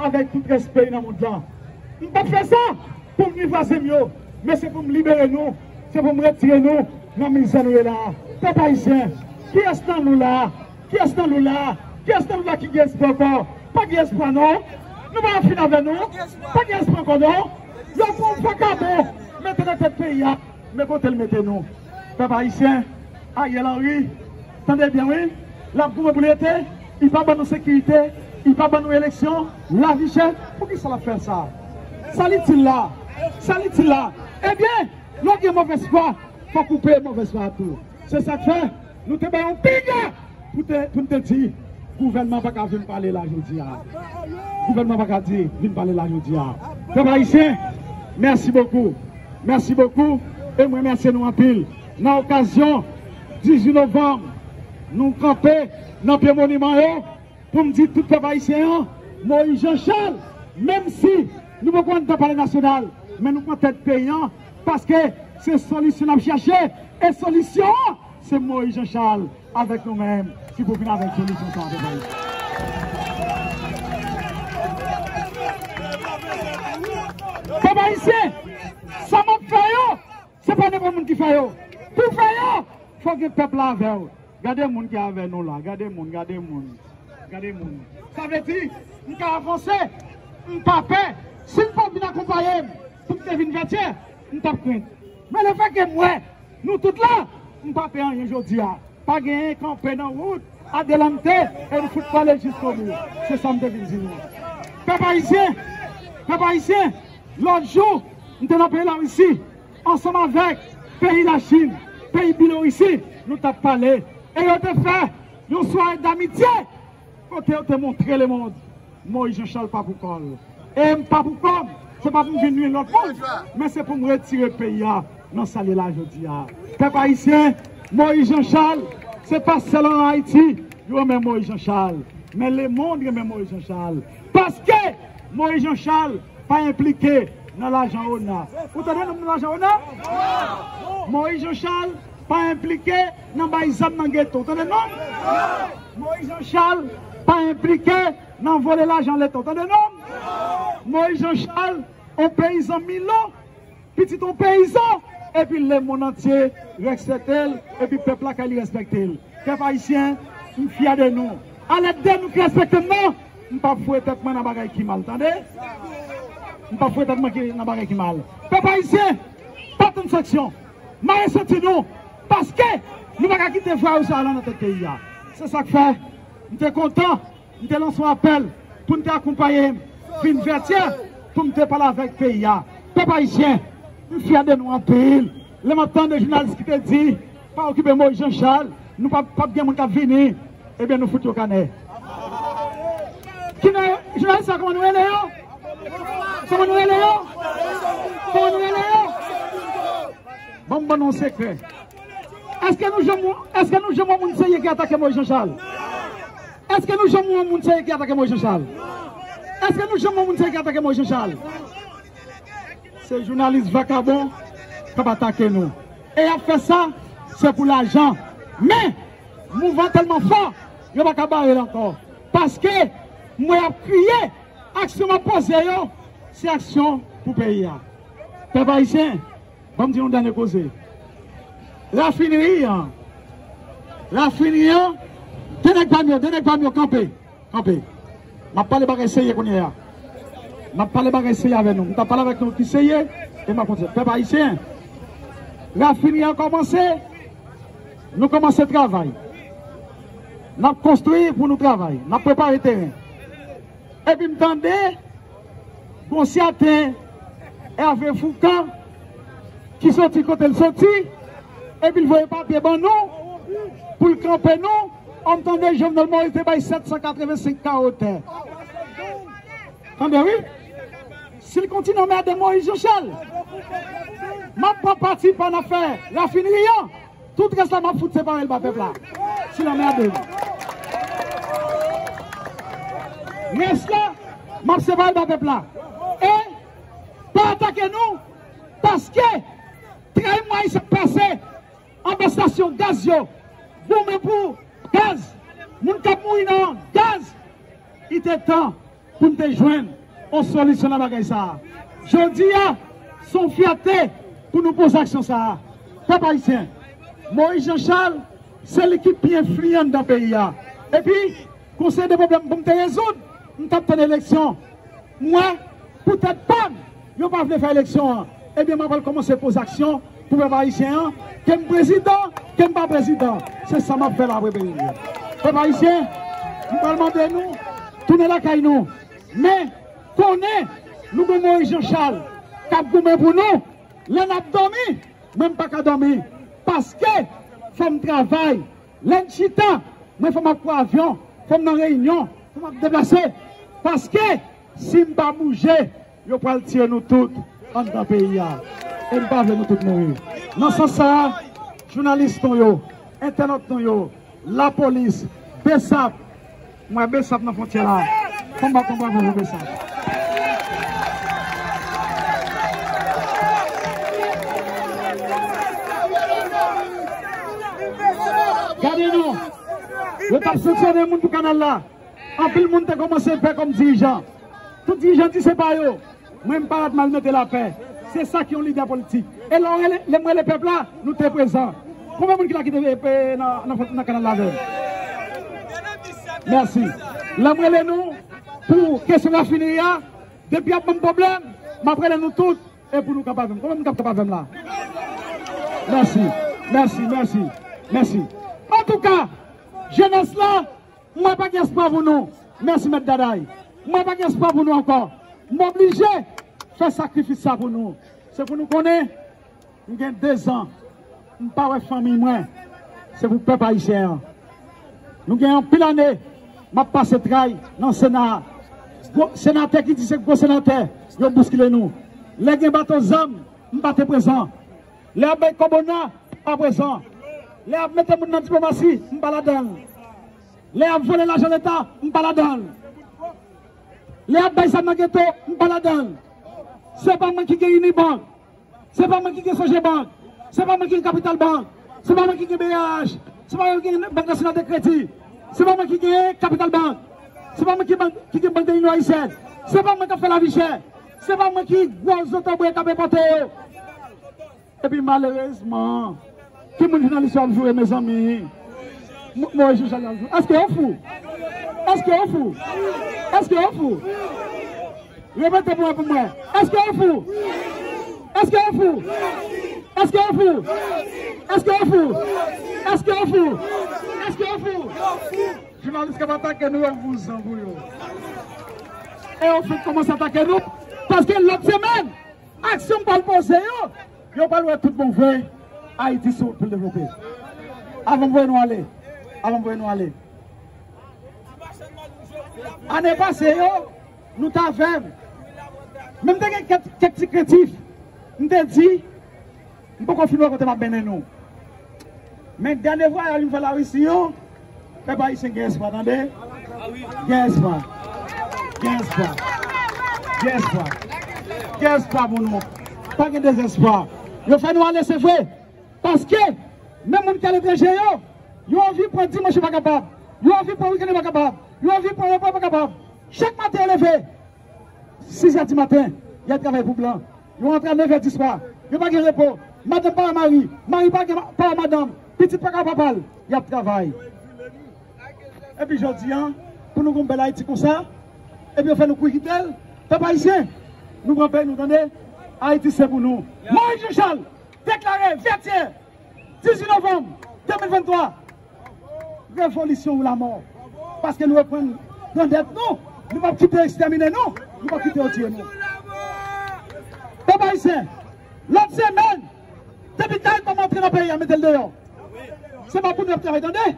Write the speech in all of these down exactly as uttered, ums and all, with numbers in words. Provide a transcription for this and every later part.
avèk tout rès peyi nan mond lan. M p ap fè sa pou m nwi vwazen m yo, men se pou m libere nou, se pou m retire nou nan mizè nou ye la a. Pèp ayisyen, kiyès nan nou la a? Kiyès nan nou la a? Kiyès nan nou la ki gen espwa ankò? Pa gen espwa non. Nou pa fin avè nou. Pa gen espwa ankò non. Yo pran vakabon, mete nan tèt peyi a. Men kote l mete nou. Pèp ayisyen, Ariel Henry, tande byen wi, l ap goumen pou l rete, li pa ban nou sekirite, li pa ban nou eleksyon, lavi chè, poukisa l ap fè sa? Sa l itil la? Sa l itil la? Ebyen, lè w gen movèz fwa, fòk ou peye movèz fwa a tou. Se sa k fè, nou te bay yon piga pou te, pou n te di, gouvènman pa ka vin pale la jodi a. Gouvènman pa ka di, vin pale la jodi a. Pèp ayisyen, mèsi bokou. Mèsi bokou. E mwen remèsye nou anpil. Nan okazyon dizuit novanm, nou kanpe nan pye moniman yo pou m di tout pèp ayisyen an, Moïse Jean Charles, menm si nou poko anndan palè nasyonal, men nou pran tèt peyi an, paske se solisyon n ap chache, e solisyon an, se Moïse Jean Charles avèk nou menm ki pou vin avèk solisyon sa a, pèp ayisyen. Pèp ayisyen, sa m ap fè yo, se pa nenpòt moun ki fè yo. Pou fè yo, fò gen pèp la avè w. Gade moun ki avè nou la, gade moun, gade moun, gade moun. Sa vle di, m ka avanse, m pa pè. Si n pa t vin akonpaye m pou m te vin Vètyè, m t ap krent. Men lefètke m wè nou tout la, m pa pè anyen jodi a. Pa genyen kanpe nan wout, adelante, e n fout pale jiskobou. Se sa m te vin di nou. Pèp ayisyen, pèp ayisyen, lòt jou, m te nan peyi Larisi, ansanm avèk peyi Lachin, peyi Byelorisi, nou t ap pale. E yo te fè yon sware damitye kote yo te montre lemonn Moïse Jean Charles pa pou kò l. E m pa pou kò m, se pa pou m vin nwi lòt moun, men se pou m retire peyi a nan sa l ye la jodi a. Pèp ayisyen, Moïse Jean Charles, se pa sèl an Ayiti yo renmen Moïse Jean Charles, men lemonn renmen Moïse Jean Charles. Paske Moïse Jean Charles pa enplike nan lajan ona. Ou tande non m nan lajan ona? Moïse Jean Charles pa enplike nan bay zam nan geto. Ou tande non m? Moïse Jean Charles pa enplike nan vole lajan leta. Ou tande non m? Moïse Jean Charles, on peyizan Milo, pitit yon peyizan, epi lemonn antye respekte l, epi pèp lakay li respekte l. Pèp ayisyen, m fyè de nou. Alèt de nou ki respekte m nan, m p ap foure tèt mwen nan bagay ki mal, tande? M p ap foure tèt mwen ki, nan bagay ki mal. Pèp ayisyen, pa tann sanksyon. Mare senti nou, paske nou pa ka kite vwayou sa a nan tèt peyi a. Se sa k fè, m te kontan M te lanse yon apèl pou n te akonpaye m vin Vètyè pou m te pale avèk peyi a. Pèp ayisyen, m fyè de nou anpil. Lè m ap tande jounalis ki te di, pa okipe Moïse Jean Charles, nou p ap, p ap gen moun k ap vini, ebyen nou fout yo kanè. Ki nan jounalis sa, kòman nou rele yo? Kòman nou rele yo? Kòman nou rele yo? Ban m ban nou yon sekrè. Èske nou janm, èske nou janm wè moun serye ki atake Moïse Jean Charles? Èske nou janm wè moun serye ki atake Moïse Jean Charles? Èske nou janm wè moun serye ki atake Moïse Jean Charles? Se jounalis vakabon k ap atake nou. E y ap fè sa, se pou lajan. Men, mouvman tèlman fò, yo pa ka bare l ankò. Paske, m wè y ap kriye, aksyon m ap poze yo, se aksyon pou peyi a. Pèp ayisyen, ban m di yon dènye koze. Rafinri an, rafinri an, de nèg pami yo, de nèg pami yo kanpe, kanpe. M ap pale bagay serye kounye a. M ap pale bagay serye avè nou. M t ap pale avèk nou ki serye, e m ap kontinye. Pèp ayisyen, rafinri an kòmanse, nou kòmanse travay. N ap konstwi pou nou travay. N ap prepare teren. Epi m tande gon sèten Hervé Fourcand ki soti kote l soti, epi l voye papye ban nou pou l kanpe nou. An m tande Jovenel Moïse te bay sèt san katrevensenk kawo tè. Tande wi. Si l kontinye anmède Moïse Jean Charles, m ap pran pati pa n afè rafinri an. Tout rès la, m ap fout separe l ba pèp la. Si l anmède m. Rès la, m ap separe l ba pèp la. E pa atake nou, paske trayi mwa sa k pase anba estasyon gaz yo, goumen pou gaz, moun k ap mouri nan gaz, il était temps pou n te jwenn yon solisyon nan bagay sa a. Jodi a, se yon fyète pou nou poze aksyon sa a. Pèp ayisyen, Moïse Jean Charles, se li ki pi enfliyan anndan peyi a. Epi, gon seri de pwoblèm pou m te rezoud, m t ap tann eleksyon. M wè, poutèt pa m, yo pa vle fè eleksyon an. Ebyen, m apral kòmanse poze aksyon pou pèp ayisyen an, ke m prezidan, ke m pa prezidan. Se sa m ap fè la pou peyi m. Pèp ayisyen, m pral mande nou, tounen lakay nou. Men, konnen, nou gen Moïse Jean Charles k ap goumen pou nou. Lè n ap dòmi, mwen m pa ka dòmi. Paske, fò m travay. Lè n chita, mwen fò m ap pran avyon, fò m nan reyinyon, fò m ap deplase. Paske, si m pa bouje, yo pral tiye nou tout anndan peyi a. E m pa vle nou tout mouri. Nan sans sa a, jounalis nou yo, entènòt nou yo, lapolis, BSAP, m wè BSAP nan fwontyè la. Fò m bat yon bravo pou BSAP. Gade non, yo t ap sanksyone moun pou kanal la. Anpil moun te kòmanse pè kòm dirijan. Tout dirijan di se pa yo. Mwen, m pa rate m al mete lapè. Se sa ki yon lidè politik. E lè w rele, lè m rele pèp la, nou te prezan. Konbyen moun ki la ki te, e, nan, nan, nan kanal la avè m? Mèsi. Lè m rele nou pou kesyon rafineri a, depi y ap ban m pwoblèm, m ap rele nou tout, e pou nou kanpe avè m. Konbyen moun k ap kanpe avè m la? Mèsi, mèsi, mèsi, mèsi. Antouka, jenès la, m wè pa gen espwa pou nou. Mèsi, Mèt Daday. M wè pa gen espwa pou nou ankò. M oblije fè sakrifis sa pou nou. Se pou nou konnen, m gen dezan, m pa wè fanmi mwen. Se pou pèp ayisyen an. Nou gen anpil ane, m ap pase tray nan Sena a. Gwo senatè ki di se gwo senatè, yo bouskile nou. Lè gen bato zam, m pa te prezan. Lè y ap bay kòbona, m pa prezan. Lè y ap mete moun nan diplomasi, m pa ladan l. Lè y ap vòlè lajan leta, m pa ladan l. Lè y ap bay zam nan geto, m pa ladan l. Se pa mwen ki gen Unibank. Se pa mwen ki gen Sogebank. Se pa mwen ki gen Capital Bank. Se pa mwen ki gen B A H. Se pa mwen ki gen Bank Nasyonal de Kredi. Se pa mwen ki gen Capital Bank. Se pa mwen ki, bank, ki gen Bank de Linyon Ayisyèn. Se pa mwen k ap fè lavi chè. Se pa mwen ki gwo zotobre k ap enpòte yo. Epi malerezman, ki moun jounalis yo ap joure, mezanmi? Mo-, Moïse Jean Charles ap joure. Èske yo fou? Èske yo fou? Èske yo fou? Repete pou mwen, pou mwen. Èske yo fou? Èske yo fou? Èske yo fou? Èske yo fou? Jounalis k ap atake nou yo, vouzan pou yo. E yo fèk kòmanse atake nou, paske lòt semèn, aksyon m pral poze yo, yo pral wè tout bon vre Ayiti sou wout pou l devlope. Avan m voye nou ale, avan m voye nou ale. Ane pase yo, nou t avè m. Men m te gen kèk, kèk ti krentif. M te di, m poko fin wè kote m ap mennen nou. Men dènye vwayaj m fè Larisi yo, pèp ayisyen gen espwa, tande. Gen espwa. Gen espwa. Gen espwa. Gen espwa pou nou. Pa gen dezespwa. Yo fè nou ale, se vre. Paske, menm moun ki aletranje yo, yo anvi pran dimanch yo pa kapab. Yo anvi pran wikenn yo pa kapab. Yo anvi pran repo yo pa kapab. Chak maten yo leve, sis è di maten, y al travay pou blan. Yo rantre a nèf è di swa. Yo pa gen repo. Madanm pa wè mari. Mari pa gen ma-, pa wè madanm. Pitit pa ka wè papa l. Y ap travay. Epi jodi a, pou nou gen yon bèl Ayiti konsa, epi yo fè nou kouri kite l, pèp ayisyen, nou pran pèy nou, tande, Ayiti se pou nou. Moïse Jean Charles deklare vètyè dizuit novanm de mil venntwa, revolisyon ou lamò. Paske nou reprann grandèt nou, nou p ap kite yo ekstèmine nou, nou p ap kite yo tiye nou. Pèp ayisyen, lòt semèn, depi Caricom antre nan peyi a, mete l deyò. Se pa pou nou y ap travay, tande.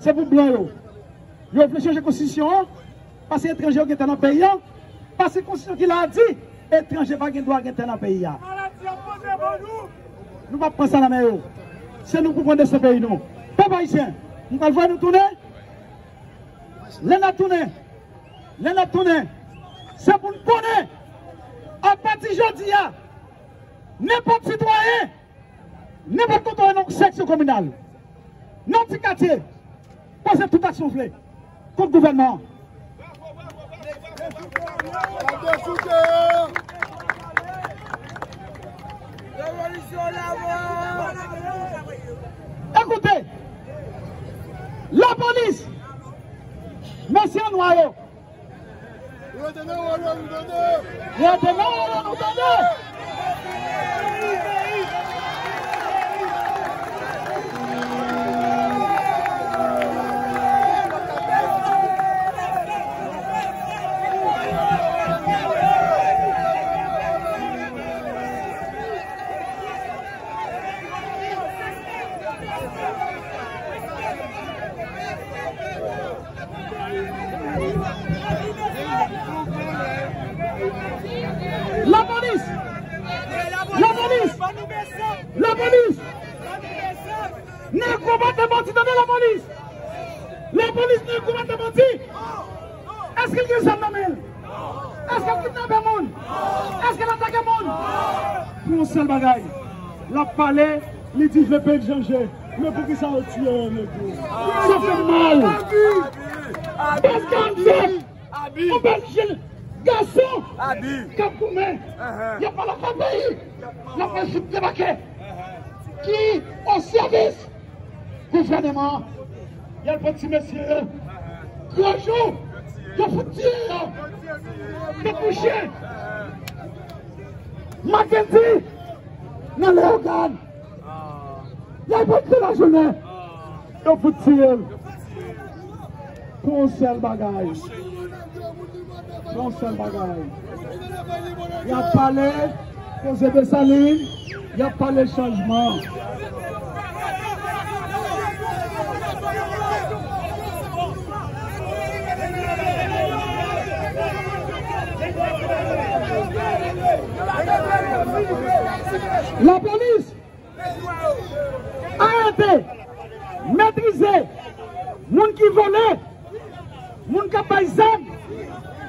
Se pou blan yo. Yo vle chanje konstitisyon an, paske etranje yo gentan nan peyi a. Paske konstitisyon ki la a di, etranje pa gen dwa gentan nan peyi a. Nou p ap pran sa nan men yo. Se nou pou pran desten peyi nou. Pèp ayisyen, m pral voye nou tounen. Lè n ap tounen, lè n ap tounen, se pou n konnen, apati jodi a, nenpòt sitwayen, nenpòt kote w ye nan seksyon kominal, nan ti katye, poze tout aksyon w vle kont gouvènman an. Rete nan wòl ou, nou tande! Rete nan wòl ou, nou tande! Lapolis! Lapolis! Lapolis! Nèg konbatan bandi, tande lapolis! Lapolis, nèg konbatan bandi! Èske l gen zam nan men l? Èske l kidnape moun? Èske l atake moun? Pou yon sèl bagay, l ap pale, li di, "Je peux changer." Men poukisa yo tiye yo, nèg yo? Sa fè m mal. Baz K N Z, yon bèl jèn gason k ap goumen. Y ap pale afè peyi. Lapolis fout debake. Ki o sèvis gouvèneman an, y al pran ti mesye yo. Gran jou, yo fout tiye yo. Tèt pou chen. Maten di, nan Leyogàn, y al pran ti lajounen, yo fout tiye l. Pou yon sèl bagay. Yon sèl bagay. Y ap pale koze Desalin, y ap pale chanjman. Lapolis! Arete, metrize moun ki vòlè, moun k ap bay zam,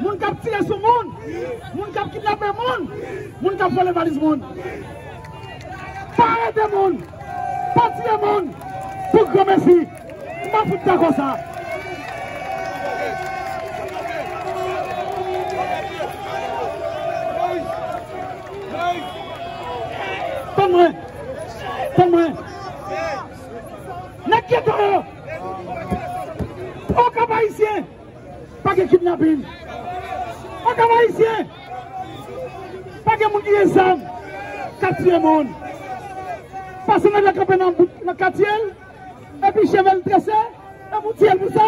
moun k ap tire sou moun, moun k ap kidnape moun, moun k ap vòlè valiz moun. Pa arete moun, pa tiye moun pou granmesi. M pa fout dakò sa. Tann mwen. Tann mwen. Nèg geto yo. Okap Ayisyen, pa gen kidnapin. Okap Ayisyen, pa gen moun ki gen zam k ap tiye moun. Pase nèg la kanpe nan bout, nan katye l, epi cheve l trese, epi w tiye l pou sa?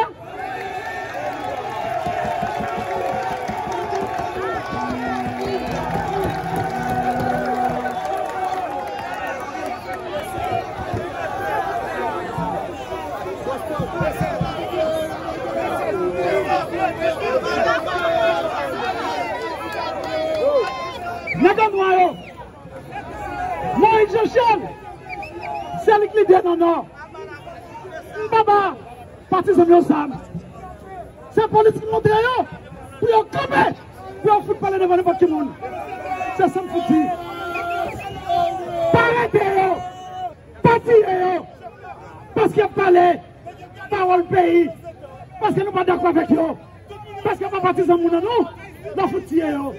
Nèg an nwa yo, Moïse Jean Charles, se li k lidè nan Nò. M pa ba patizan m yo zam. Se politik m montre yo pou yo kanpe, pou yo fout pale devan nenpòt ki moun. Se sa m fout di. Pa arete yo, pa tiye yo, paske y ap pale pawòl peyi, paske nou pa dakò avèk yo. Paske pa patizan moun an nou, n ap fout tiye yo.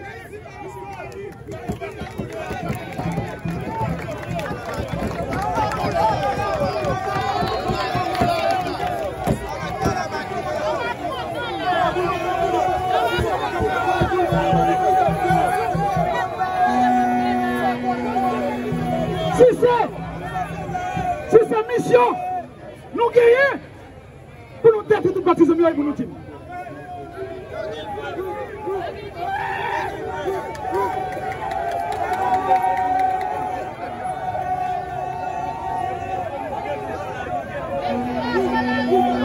Si se, si se misyon nou genyen, pou nou detwi tout patizan m yo e pou nou di m.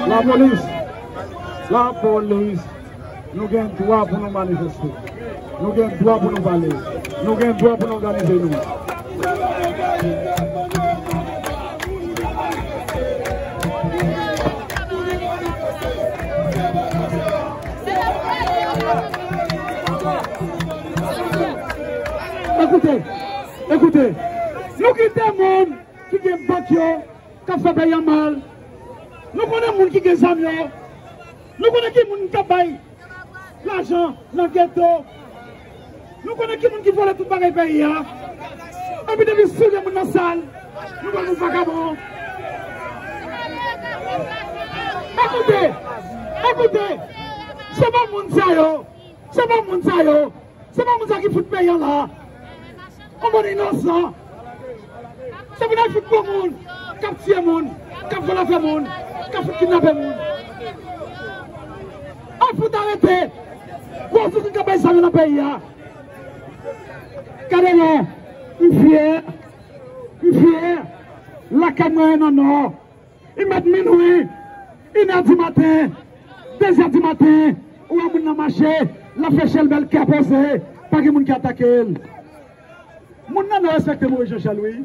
Lapolis, lapolis. Nou gen dwa pou nou manifeste. Nou gen dwa pou nou pale. Nou gen dwa pou nou òganize nou. Ekoute, ekoute, nou kite moun ki gen bank yo k ap fè peyi a mal. Nou konnen moun ki gen zam yo. Nou konnen ki moun k ap bay lajan nan geto. Nou konnen ki moun ki vòlè tout bagay peyi a. Epi depi soulye moun nan sal, nou ba nou vakabon. Ekoute, ekoute, se pa moun sa yo. Se pa moun sa yo. Se pa moun sa ki fout peyi an la. On moun inosan. Se pou n al fout pran moun k ap tiye moun, k ap vòlò fè moun, k ap fout kidnape moun. Al fout arete gwo asasinen k ap bay zam nan peyi a. Gade la, m fyè, m fyè. Lakay mwen nan Nò. Li mèt minwi, inè di maten, dezè di maten, ou wè moun nan mache, l ap fè chèlbè, l ka poze, pa gen moun ki atake l. Moun nan Nò respekte Moyiz Jan Chal, wi.